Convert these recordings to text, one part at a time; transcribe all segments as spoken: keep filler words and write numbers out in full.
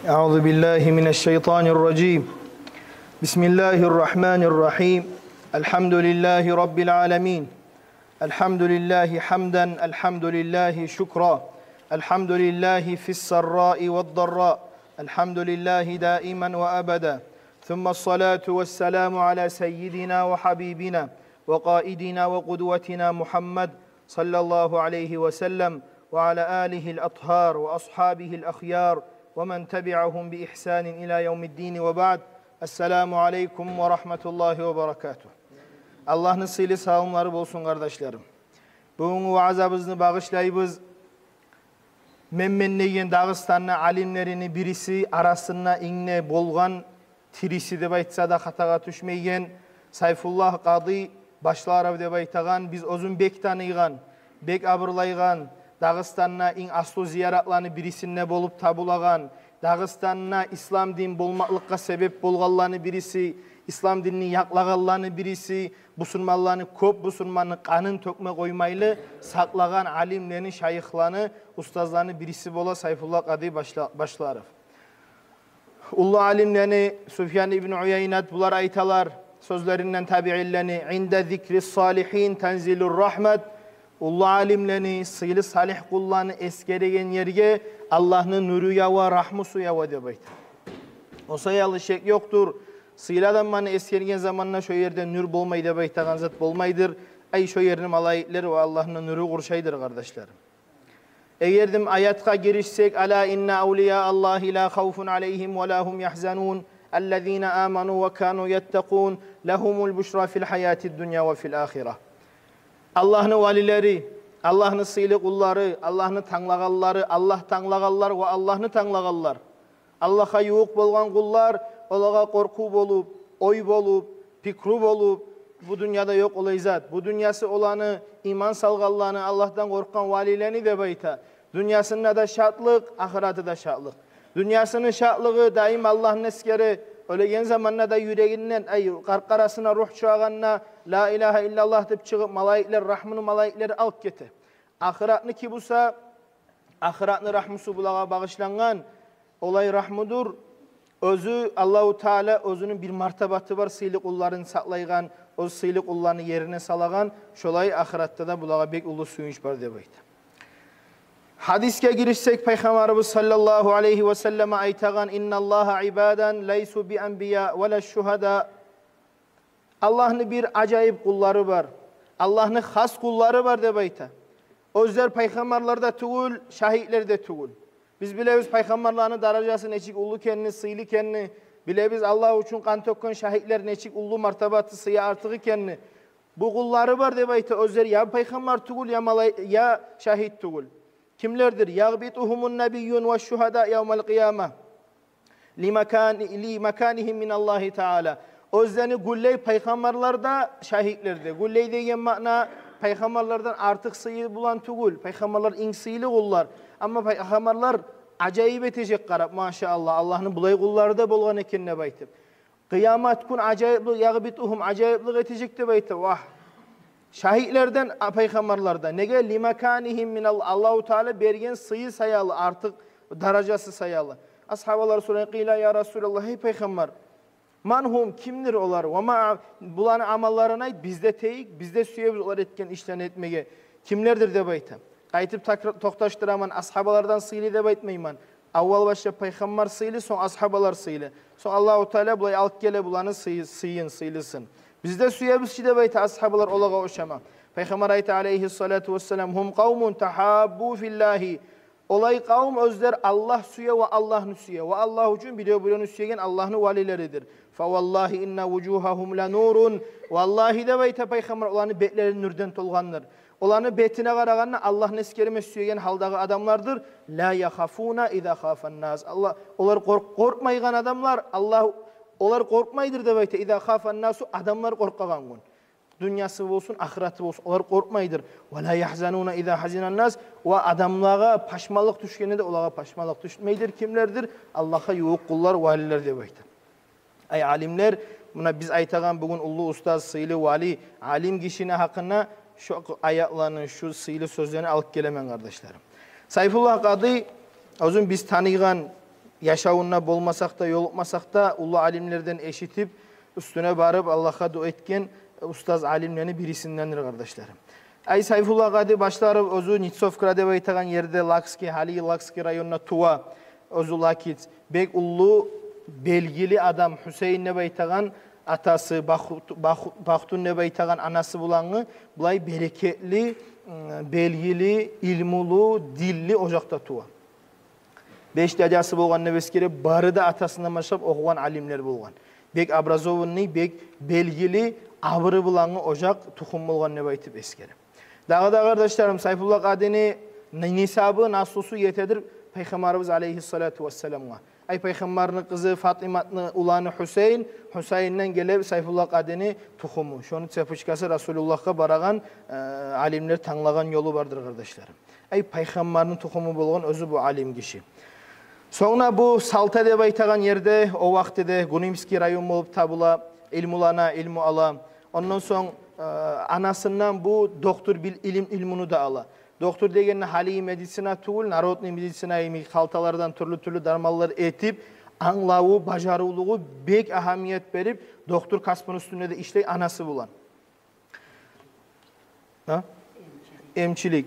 أعوذ بالله من الشيطان الرجيم. بسم الله الرحمن الرحيم. الحمد لله رب العالمين. الحمد لله حمدا، الحمد لله شكرا، الحمد لله في السراء والضراء، الحمد لله دائما وأبدا. ثم الصلاة والسلام على سيدنا وحبيبنا وقائدنا وقدوتنا محمد صلى الله عليه وسلم وعلى آله الأطهار وأصحابه الأخيار ومن تبعهم بإحسان إلى يوم الدين وبعد. السلام عليكم ورحمة الله وبركاته. Аллагьны сыйлы саламлары болсун, къардашларым. Бугюнгю ваазабызны багъышлайбыз Менмен деген Дагъыстанны алимлерини бириси, арасында инг де болгъан тириси деп айтса да хатагъа тюшмейген Сайфуллагь къади Башларов деп айтагъан, биз оьзюн бек таныйгъан, бек абурлайгъан, Дагъыстанда инг аслу зияратланы бирисинде болуп табулагъан, Дагъыстанда ислам дин болмакълыкъгъа себеп болгъанланы бириси, ислам динни якълагъанланы бириси, бусурманланы, кёп бусурманны къанын тёкме къоймайлы сакълагъан алимлени, шайыхланы, устазланы бириси бола Сайфуллагь къади Башла-, Башларов. Уллу алимлени Суфьян ибн Уяйнат булар айталар, сёзлеринден табиинлени: «Инда зикри салихин танзилур рахмат». Уллу алимлени, сыйлы салих къулланы эсгереген ерге Аллагьны нюрю ява, рагьмусу ява деп айта. О саялы шек ёкъдур, сыйлы адамланы эсгерген заманда шо ерде нюр болмай деп айтагъан зат болмайдыр. Ай, шо ерни малайиклер ва Аллагьны нюрю къуршайдыр, къардашларым. Эгер де аятгъа гиришсек: «Ала инна авлия Аллагьи ла хавфун алайгьим ва ла гьум ягьзанун, аллазина аману ва кану яттакъун, лагьумул бушра фил гьаятид дунья ва фил ахира». Аллагьны валилери, Аллагьны сыйлы къуллары, Аллагьны танглагъанлары, Аллагь танглагъанлар ва Аллагьны танглагъанлар. Аллагьгъа ювукъ болгъан къуллар, олагъа къоркъув болуп, ой болуп, пикру болуп, бу дюньяда ёкъ олай зат. Бу дюньясы оланы, иман салгъанланы, Аллагьдан къоркъгъан валилени деп айта. Дюньясында да шатлыкъ, ахыраты да шатлыкъ. Дюньясыны шатлыгъы даим Аллагьны эсгере, оьлеген заманда да юрегинден, ай, къаркъарасына рух чыгъагъанда, «Ла илагьа иллаллагь» деп чыгъып, малайиклер, рагьмуну малайиклери алып гете. Ахыратныки буса, ахыратны рагьмусу булагъа багъышлангъан, олай рагьмудур. Оьзю Аллагьу Таала оьзюню бир мартабаты бар, сыйлы къулларын сакълайгъан, оьз сыйлы къулланы ерине салагъан, шолай ахыратда да булагъа бек уллу сююнч бар деп айта. Гьадисге гиришсек, Пайхаммарыбыз саллаллагьу алайгьи ва саллам айтагъан: «Инналлагьа ибадан лайсу би анбия ва ла шугьада». Аллагьны бир ажайып къуллары бар. Аллагьны хас къуллары бар деп айта. Оьзлер пайхаммарлар да тюгюл, шагьитлер де тюгюл. Биз билебиз пайхаммарланы даражасы нечик уллу экенни, сыйлы экенни. Билебиз Аллагь учун къан тёкген шагьитлер нечик уллу мартабаты, сыйы артыкъ экенни. Бу къуллары бар деп айта, оьзлер я пайхаммар тюгюл, я малай-, я шагьит тюгюл. Кимлердир? «Ягъбитугьумун набийюн ва шугьада явмал къияма. Лимакан-, лимаканигьим миналлагьи таала». Оьзлени гюллей пайхаммарлар да, шагьитлер де. Гюллей деген маъна пайхаммарлардан артыкъ сыйы булан тюгюл. Пайхаммарлар инг сыйлы къуллар. Амма пайхаммарлар ажайып этежек къарап, машааллагь, Аллагьны булай къуллары да болгъан экен деп айтып. Къыямат гюн ажайыплыкъ, ягъбитугьум, ажайыплыкъ этежек деп айта. Вагь. Шагьитлерден, а, пайхаммарлардан. Неге? Лимаканигьим минал-, Аллагьу Таала берген сыйы саялы, артыкъ даражасы саялы. Асгьабалар сорай: «Къила я Расулаллагь, гьей пайхаммар, ман гьум, кимдир олар? Ва ма буланы амалларын айт, биз де этейик, биз де сюебиз олар этген ишлени этмеге. Кимлердир?» деп айта. Къайтып такра-, токъташдыраман, асгьабалардан сыйлы деп айтмайман. Аввал башлап пайхаммар сыйлы, сонг асгьабалар сыйлы. Сонг Аллагьу Таала булай алып геле буланы сый-, сыйын, сыйлысын. «Биз де сюебиз чи», – деп айта асгьабалар, – «олагъа ошама». Пайхаммар айта, алайгьиссалату вассалам: «Гьум къавмун тагьаббу филлагьи». Олай къавум, оьзлер Аллагь сюе ва Аллагьны сюе. Ва Аллагь учун бирев-биревню сюеген Аллагьны валилеридир. «Фаваллагьи инна вужугьагьум ланурун». Валлагьи, деп айта пайхаммар, оланы бетлери нюрден толгъандыр. Оланы бетине къарагъанда Аллагьны эсгерме сюеген гьалдагъы адамлардыр. «Ла яхафуна иза хафан нас». Аллагь, олар къоркъ-, къоркъмайгъан адамлар, Аллагь, олар къоркъмайдыр деп айта. «Иза хафан насу», адамлар къоркъагъан гюн. Дюньясы болсун, ахыраты болсун, олар къоркъмайдыр. «Ва ла ягьзануна иза гьазинан нас». Ва адамлагъа пашманлыкъ тюшгенде де олагъа пашманлыкъ тюшмейдир. Кимлердир? Аллагьгъа ювукъ къуллар, валилер деп айта. Ай алимлер, муна биз айтагъан бугюн уллу устаз, сыйлы вали, алим гишини гьакъында шу аятланы, шу сыйлы сёзлени алып гелемен, къардашларым. Сайфуллагь къади, оьзюн биз таныйгъан, яшавунда болмасакъ да, ёлукъмасакъ да, уллу алимлерден эшитип, уьстюне барып, Аллагьгъа дуа этген устаз алимлени бирисиндендир, къардашларым. Ай Сайфулла Къади башларып оьзю Ниццовка деп айтагъан ерде, Лакский, гьали Лакский районда тува, оьзю лакец. Бек уллу, белгили адам Гьусейин деп айтагъан атасы, Баху-, Баху-, Бахтун деп айтагъан анасы булангы, булай берекетли, м, белгили, илмулу, динли ожакъда тува. Беш дядясы болгъан деп эсгере, бары да атасындан башлап охугъан алимлер болгъан. Бек образованный, бек белгили, абуру булангы ожакъ, тухум болгъан деп айтып эсгере. Дагъы да, къардашларым, Сайфулла Къадини нисабы, наслусу етедир Пайхаммарыбыз алейгьиссалату вассаламгъа. Ай Пайхаммарны къызы Фатиматны уланы Гьусейин, Гьусейинден геле Сайфулла Къадини тухуму. Шону цепочкасы Расулуллагьгъа барагъан, э, алимлер танглагъан ёлу бардыр, къардашларым. Ай Пайхаммарны тухуму болгъан оьзю бу алим гиши. Сонг да бу Салта деп айтагъан ерде, о вакътиде Гунимский район болуп табула, илмулана, илму ала. Ондан сонг, э, анасындан бу доктор бил-, илим, илмуну да ала. Доктор дегенде гьалиги медицина тюгюл, народный медицина йимик, халталардан тюрлю-тюрлю дарманлар этип, англаву, бажарывлугъу, бек агьамият берип, доктор касбуну уьстюнде де ишлей анасы булан. Гьа? Эмчилик.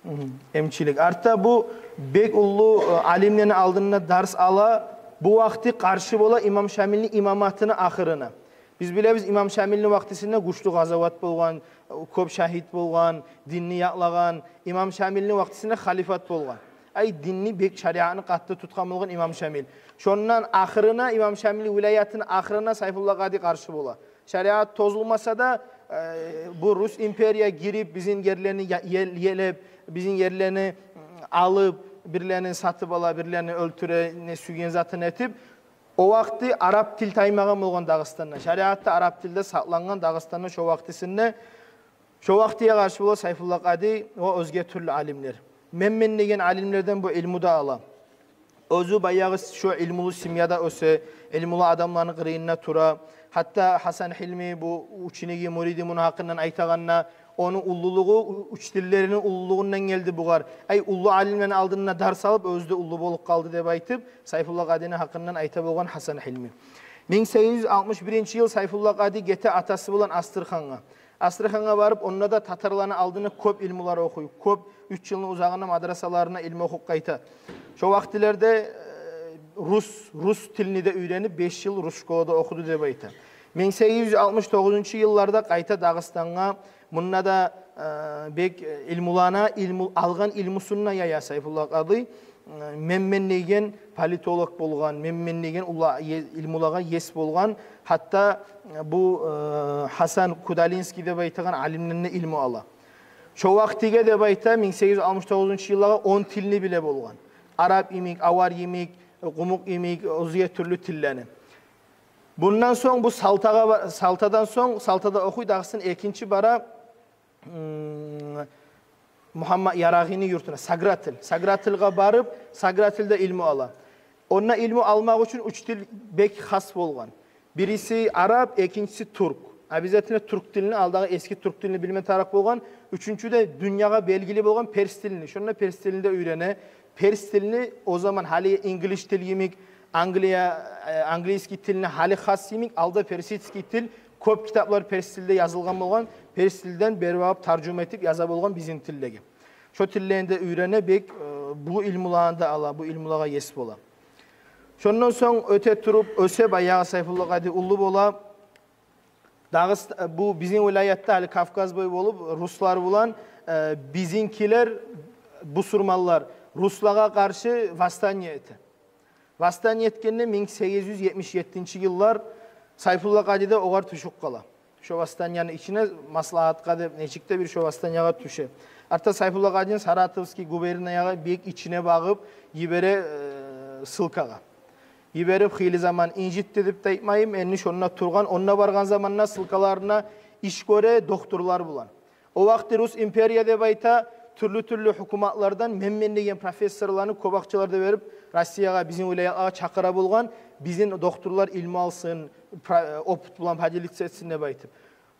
Мгм. Эмчилик. Артда бу бек уллу, э, алимлени алдында дарс ала. Бу вакъти къаршы бола имам Шамилни имаматыны ахырына. Биз билебиз, имам Шамилни вакътисинде гючлю къазават болгъан, кёп шагьит болгъан, динни якълагъан. Имам Шамилни вакътисинде халифат болгъан. Ай динни бек, шариатны къатты тутгъан болгъан имам Шамил. Шондан ахырына, имам Шамилни вилаятыны ахырына Сайфулла Къади къаршы бола. Шариат тозулмаса да, э, бу Рус империя гирип, бизин ерлени я-, ел-, елеп, бизин ерлени, м, алып, бирлерин сатып ала, бирлерин оьлтюре, не сюйген затын этип, о вакъти арап тил таймагъан болгъан Дагъыстанда. Шариат да арап тилде сакълангъан Дагъыстанда шо вакътисинде. Шо вакътиге къаршы бола Сайфулла Къади ва оьзге тюрлю алимлер. Мен-мен деген алимлерден бу илму да ала. Оьзю баягъы шо илмулу семьяда оьсе, илмулу адамланы къырыйында тура. Гьатта Гьасан Гьилми, бу учениги, муриди муну гьакъындан айтагъанда, ону уллулугъу у-, учителлерини уллулугъундан гелди бугъар. Ай, уллу алимлени алдында дарс алып, оьзю де уллу болуп къалды деп айтып, Сайфулла Къадини гьакъындан айта болгъан Гьасан Гьилми. Минг сегиз юз алтмыш биринчи йыл Сайфулла Къади гете атасы булан Астрахангъа. Астрахангъа барып, онда да татарланы алдында кёп илмулар охуй. Кёп, уьч йылны узагъында мадрасаларына илму охуп къайта. Шо вакътилерде, э, рус, рус тилни де уьйренип, беш йыл рус школада охуду деп айта. Минг сегиз юз алтмыш тогъузунчу йылларда къайта Дагъыстангъа, мунда да, э, бек, э, илмулана, илму, алгъан илмусун да яя Сайфулла Къади. Мен-мен деген политолог болгъан, мен-мен деген ула-, е-, илмулагъа ес болгъан, гьатта бу, э, Гьасан Кудалинский деп айтагъан алимден де илму ала. Шо вакътиге деп айта, минг сегиз юз алтмыш тогъузунчу йыллагъа он тилни биле болгъан. Арап йимик, авар йимик, къумукъ йимик, оьзге тюрлю тиллени. Бундан сонг бу Салтагъа ба-, Салтадан сонг, Салтада охуй, Дагъыстан экинчи бара, м, Мугьаммат Ярагъини юртуна, Сагратил. Сагратилгъа барып, Сагратилде илму ала. Онда илму алмакъ учун уьч тил бек хас болгъан. Бириси арап, экинчиси тюрк. Обязательно тюрк тилни, алдагъы эски тюрк тилни билме тарыкъ болгъан. Уьчюнчю де дюньягъа белгили болгъан перс тилни. Шонда перс тилни де уьйрене. Перс тилни о заман гьали инглиш тил йимик, Англия, э, английский тилни гьали хас йимик, алда персидский тил, кёп китаплар перс тилде язылгъан болгъан, перс тилден берип алып таржума этип яза болгъан бизин тилдеги. Шо тиллени де уьйрене бек, э, бу илмуланы да ала, бу илмулагъа ес бола. Шондан сонг оьте туруп, оьсе баягъы Сайфулла Къади, уллу бола. Дагъыст-, бу бизин вилаятда гьали Кавказ бой болуп, руслар булан, э, бизинкилер, бусурманлар, руслагъа къаршы восстание эте. Восстание этгенде минг сегиз юз етмиш еттинчи йыллар Сайфулла Къади де огъар тюшюп къала. Шо восстанияны ичине маслагьатгъа деп, нечик де бир шо восстаниягъа тюше. Артда Сайфулла Къадини Саратовский губерниягъа бек ичине багъып йибере, э, ссылкагъа. Йиберип, хыйлы заман инжитди деп де айтмайым, энни шонда тургъан, онда баргъан заманда ссылкаларына иш гёре докторлар булан. О вакъти Рус империя деп айта, тюрлю-тюрлю гьукуматлардан мен-мен деген профессорланы кёп акъчалар да берип, Россиягъа, бизин вилаятлагъа чакъыра болгъан, бизин докторлар илму алсын, пра-, опыт булан поделиться этсин деп айтып.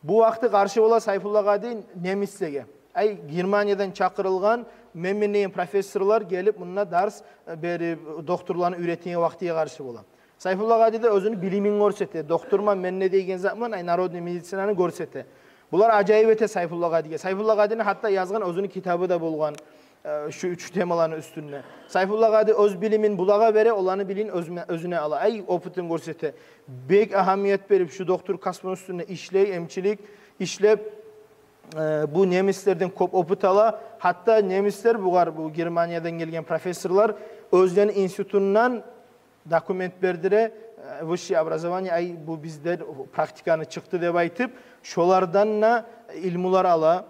Бу вакъти къаршы бола Сайфулла Къади немислеге. Ай, Германиядан чакъырылгъан Менмен деген профессорлар гелип мунда дарс, э, берип, докторланы уьйретеген вакътиге къаршы бола. Сайфулла къади де оьзюню билимин гёрсете. Докторман мен не деген затман, ай, народный медицинаны гёрсете. Булар ажайып эте Сайфулла къадиге. Сайфулла къадини гьатта язгъан оьзюню китабы да болгъан, э, шу, шу темаланы уьстюнде. Сайфулла къади оьз билимин булагъа бере, оланы билимин оьзюне, оьзюне ала. Ай, опытын гёрсете. Бек агьамият берип, шу доктор касбуну уьстюнде ишлей, эмчилик ишлеп, э, бу немислерден кёп опыт ала. Гьатта немислер бугъар, бу Германиядан гелген профессорлар оьзлени институтундан документ бердире, э, высшее образование, ай, бу бизден практиканы чыкъды деп айтып, шолардан да илмулар ала.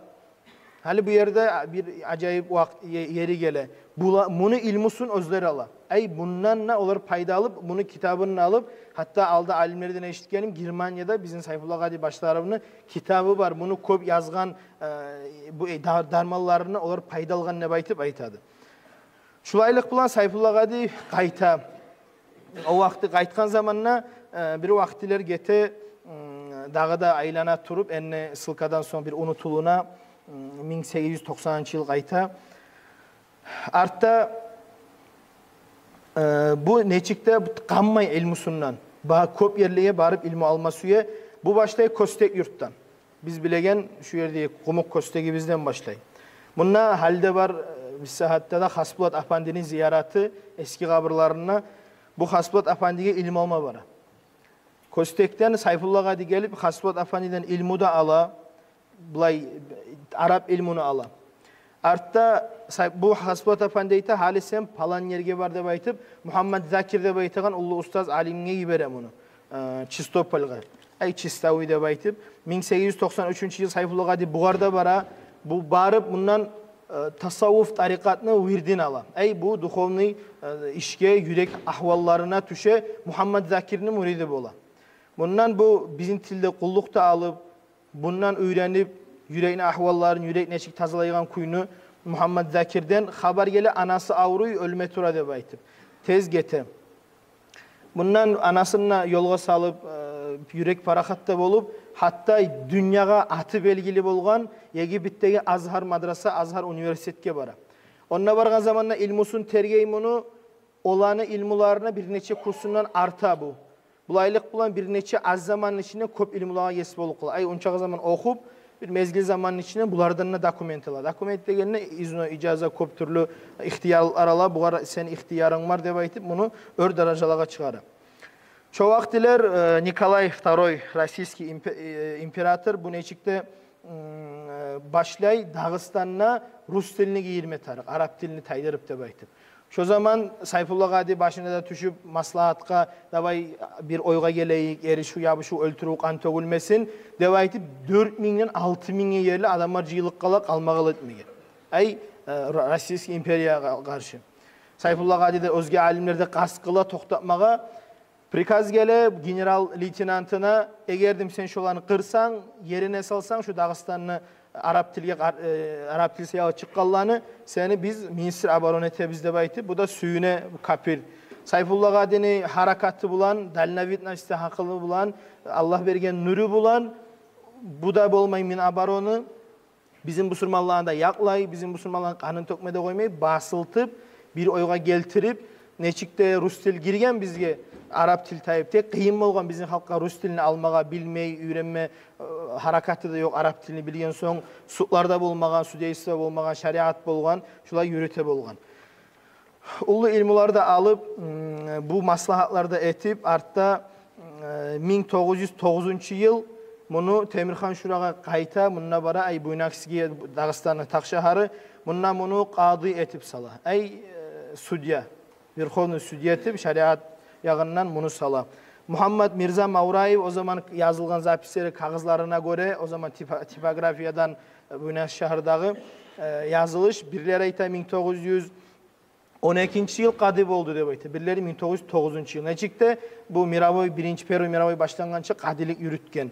Гьали бу ерде бир ажайып вакъ-, е-, ери геле. Була-, муну илмусун оьзлери ала. Ай, мундан да олар пайда алып, муну китабын да алып, гьатта алда алимлерден эшитгеним, Германияда бизин Сайфулла къади Башларовну китабы бар. Муну кёп язгъан, э, бу, э, дар-, дарманларына олар пайда алгъан деп айтып айтады. Шулайлыкъ булан Сайфулла къади къайта. О вакъти къайтгъан заманда, э, бир вакътилер гете, м, дагъы да айлана туруп, энни ссылкадан сонг бир унутулуна, м, минг сегиз юз токъсанынчы йыл къайта. Артда, э, бу нечик де къанмай илмусундан, ба-, кёп ерлеге барып илму алма сюе. Бу башлай Кёстек юртдан. Биз билеген шу ерде Къумукъ Кёстегибизден башлай. Мунда гьали де бар, э, бу сагьатда да Хасбулат апандини зияраты эски къабурларына. Бу Хасбулат апандиге илму алма бара. Кёстекден Сайфулла къади гелип, Хасбулат апандиден илму да ала, булай, арап илмуну ала. Артда Сай-, бу Хасбулат апанди айта: «Гьали сен палан ерге бар», — деп айтып, Мугьаммат Закир деп айтагъан уллу устаз алимге йибере муну, э, Чистопольгъа. Ай, Чиставуй деп айтып, минг сегиз юз токъсан уьчюнчю йыл Сайфулла къади бугъар да бара. Бу барып мундан, э, тасаввуф тарикъатны вирдин ала. Ай, бу духовный, э, ишге, юрек агьвалларына тюше, Мугьаммат Закирни муриди бола. Мундан бу бизин тилде къуллукъ да алып, мундан уьйренип, юрекни агьвалларын, юрек нечик тазалайгъан кюйню Мугьаммат Закирден хабар геле, анасы авруй, оьлме тура деп айтып. Тез гете. Мундан анасын да ёлгъа салып, э, юрек парахат да болуп, гьатта дюньягъа аты белгили болгъан Египетдеги Азгьар мадраса, Азгьар университетге бара. Онда баргъан заманда илмусун тергей муну, оланы илмуларына бир нече курсундан арта бу. Булайлыкъ булан бир нече аз заманны ичинде кёп илмулагъа ес болуп къала. Ай, ончакъы заман охуп, бир мезгил заманны ичинде булардан да документ ала. Документ дегенде изну, ижаза, кёп тюрлю ихтиярлар ала. Бугъар сени ихтиярынг бар деп айтып, муну оьр даражалагъа чыгъара. Шо вакътилер, э, Николай второй, российский импе-, э, император, бу нечик де, м, э, башлай Дагъыстанда рус тилни гийирме тарыкъ, арап тилни тайдырып деп айтып. Шо заман Сайфулла къади башына да тюшюп маслагьатгъа: «Давай бир ойгъа гелейик, эришив, ябушув, оьлтюрюв, къан тёгюлмесин», — деп айтып, дёрт мингден алты мингге ерли адамлар жыйылып къала къалмагъал этмеге. Ай, э, ро-, российский империягъа къаршы. Сайфулла къади де, оьзге алимлер де къаст къыла токътатмагъа. Приказ геле генерал-лейтенантына: «Эгер де сен шоланы къырсанг, ерине салсанг, шу Дагъыстанны арап тилге къар-, э, арап тил саялы чыкъгъанланы, сени биз министр обороны этебиз», — деп айтып, бу да сююне, бу капир. Сайфулла къадини гьаракаты булан, дальновидность гьакъылы булан, Аллагь берген нюрю булан, бу да болмай Минобороны, бизин бусурманланы да якълай, бизин бусурманланы къанын тёкме де къоймай, басылтып, бир ойгъа гелтирип, нечик де рус тил гирген бизге, арап тил тайып, тек къыйын болгъан бизин халкъгъа рус тилни алмагъа, билмей, уьйренме, э, гьаракаты да ёкъ, арап тилни билген сонг, судлар да болмагъан, судейство болмагъан, шариат болгъан, шулай юрюте болгъан. Уллу илмулар да алып, м, бу маслагьатлар да этип, артда, м, минг тогъуз юз тогъузунчу йыл муну Темирхан-Шурагъа къайта, мунда бара, ай, Буйнакскиге, Дагъыстанны тахшагьары, мунда муну къади этип сала. Ай, э, судья, верховный судья этип, шариат ягъындан муну сала. Мугьаммат Мирза Мавраев, о заман язылгъан записьлери, кагъызларына гёре, о заман типо-, типографиядан, э, Буйнакск шагьардагъы, э, язылыш, бирлери айта, минг тогъуз юз он экинчи йыл къади болду деп айта. Бирлери минг тогъуз юз тогъузунчу йыл. Нечик де бу мировой, биринчи, первый мировой башлангъанча къадилик юрютген.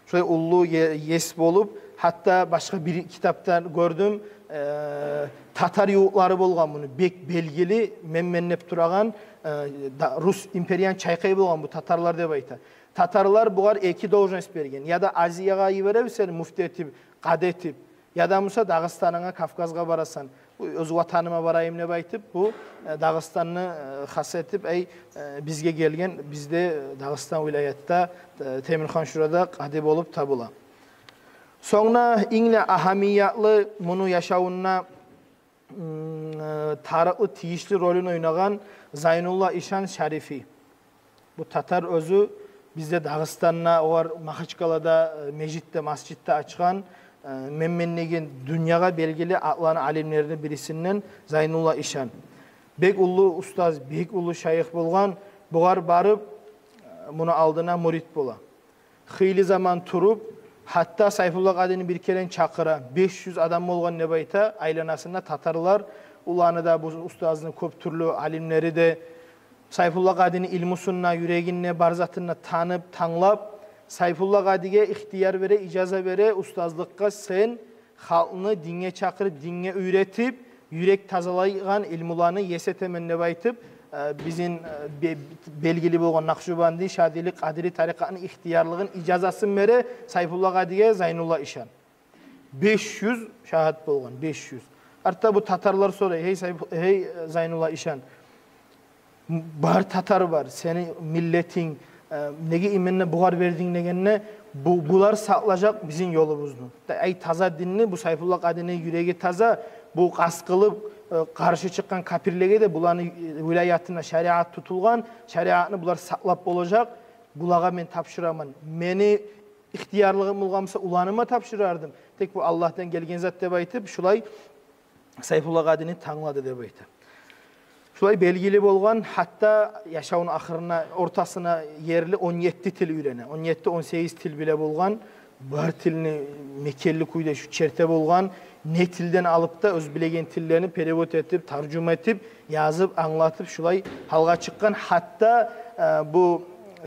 Шолай уллу е-, ес болуп, гьатта башгъа бир китапда гёрдюм, э, татар ювукълары болгъан муну, бек белгили, Менмен деп турагъан, э, да, рус империяны чайкъай болгъан бу татарлар деп айта. Татарлар бугъар эки должность берген. Я да Азиягъа йиберебиз сени муфти этип, къади этип, Яда буса Дагъыстанынга, Кавказгъа барасан. Бу оьз ватаныма барайым деп айтып, бу, э, Дагъыстанны, э, хас этип, эй, э, бизге гелген, бизде, э, Дагъыстан вилаятда, э, Темирхан-Шурада къади болуп табула. Сонг да инг де агьамиятлы муну яшавунда, м, э, тарыкълы, тийишли ролюн ойнагъан Зайнулла ишан Шарифи. Бу татар оьзю бизде Дагъыстанда, огъар Махачкъалада, э, межитде, масжитде ачгъан, э, мен-мен деген дюньягъа белгили атланы алимлерини бирисинден Зайнулла ишан. Бек уллу устаз, бек уллу шайых болгъан. Бугъар барып, э, муну алдына мурит бола. Хыйлы заман туруп, гьатта Сайфулла къадини бир керен чакъыра. Беш юз адам болгъан деп айта айланасында татарлар. Уланы да, бу устазны кёп тюрлю алимлери де Сайфулла къадини илмусун да, юрегин де, бар затын да танып, танглап, Сайфулла къадиге ихтияр бере, ижаза бере устазлыкъгъа, сен халкъны динге чакъырып, динге уьйретип, юрек тазалайгъан илмуланы ес этемен деп айтып, э, бизин, э, бе-, белгили болгъан накъшубанди, шазили, къадири тарикъатны ихтиярлыгъын, ижазасын бере Сайфулла къадиге Зайнулла ишан. Беш юз шагьат болгъан, беш юз. Артда бу татарлар сорай: «Гьей Сайфу-, гьей, э, Зайнулла ишан, бар татар бар, сени миллетинг, э, неге именно бугъар бердинг?» — дегенде, бу, булар сакълажакъ бизин ёлубузну. Ай таза динни, бу Сайфулла къадини юреги таза, бу къаст къылып, э, къаршы чыкъгъан капирлеге де, буланы, э, вилаятында шариат тутулгъан, шариатны булар сакълап болажакъ, булагъа мен тапшыраман. Мени ихтиярлыгъым болгъан буса, уланыма тапшырар эдим. Тек бу Аллагьдан гелген зат деп айтып, шулай Сайфулла къадини танглады деп айта. Шулай белгили болгъан, гьатта яшавуну ахырына, ортасына ерли он етти тил уьйрене. Он етти, он сегиз тил биле болгъан, бар тилни мекенли кюйде шу черте болгъан, не тилден алып да оьз билеген тиллени перевод этип, таржума этип, язып, англатып, шулай гьалгъа чыкъгъан. Гьатта, э, бу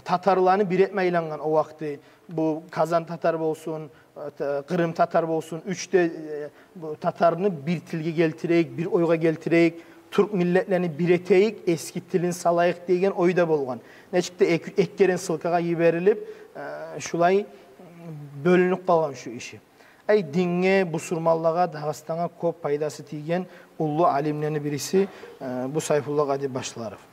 татарланы бир этме айлангъан о вакъти. Бу Казан татар болсун, э, та-, Къырым татар болсун, уьч де, э, бу татарны бир тилге гелтирейик, бир ойгъа гелтирейик, тюрк миллетлени бир этейик, эски тилин салайыкъ деген ой да болгъан. Нечик де эки, эки керен ссылкагъа йиберилип, э, шулай бёлюнюп къалгъан шу иши. Ай динге, бусурманлагъа, Дагъыстангъа кёп пайдасы тийген уллу алимлени бириси, э, бу Сайфулла къади Башларов.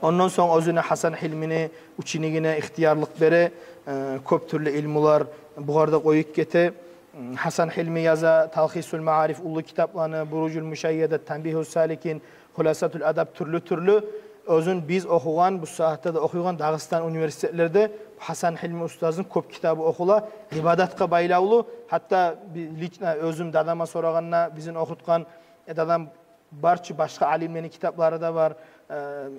Ондан сонг оьзюне, Гьасан Гьилмини ученигине ихтиярлыкъ бере, э, кёп тюрлю илмулар бугъар да къоюп гете. Гьасан Гьилми яза Талхисул Маариф, уллу китапланы, Буружул Мушайяда, Танбигьус Саликин, Хуласатул Адаб, тюрлю-тюрлю. Оьзюн биз охугъан, бу сагьатда да охуйгъан Дагъыстан университетлерде Гьасан Гьилми устазны кёп китабы охула, ибадатгъа байлавлу. Гьатта би-, лично оьзюм дадама сорагъанда, бизин охутгъан, э, дадам, барчы башгъа алимлени китаплары да бар. Э,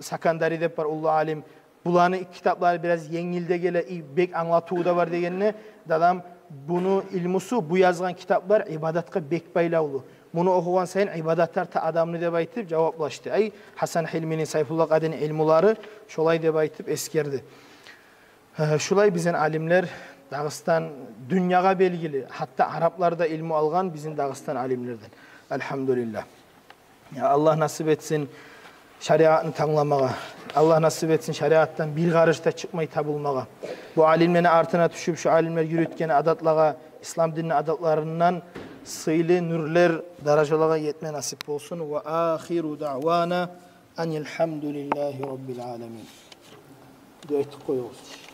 Сакандари деп бар, уллу алим. Буланы китаплары бираз енгил де геле, и бек англатыву да бар дегенде, дадам, буну илмусу, бу язгъан китаплар ибадатгъа бек байлавлу. Муну охугъан сайын ибадат тарта адамны деп айтып жаваплашды. Ай Гьасан Гьилмини, Сайфулла къадини илмулары шолай деп айтып эсгерди. Э, шулай бизин алимлер Дагъыстан дюньягъа белгили, гьатта араплар да илму алгъан бизин Дагъыстан алимлерден. Альгьамдулиллагь. Я Аллагь насип этсин шариатны тангламагъа. Аллагь насип этсин шариатдан бир къарыш да чыкъмай табулмагъа. Бу алимлени артына тюшюп, шу алимлер юрютген адатлагъа, ислам динни адатларындан сыйлы нюрлер, даражалагъа етме насип болсун. Ва ахиру даъвана анил гьамдулиллагьи раббил аламин. Дуа этип къоюгъуз.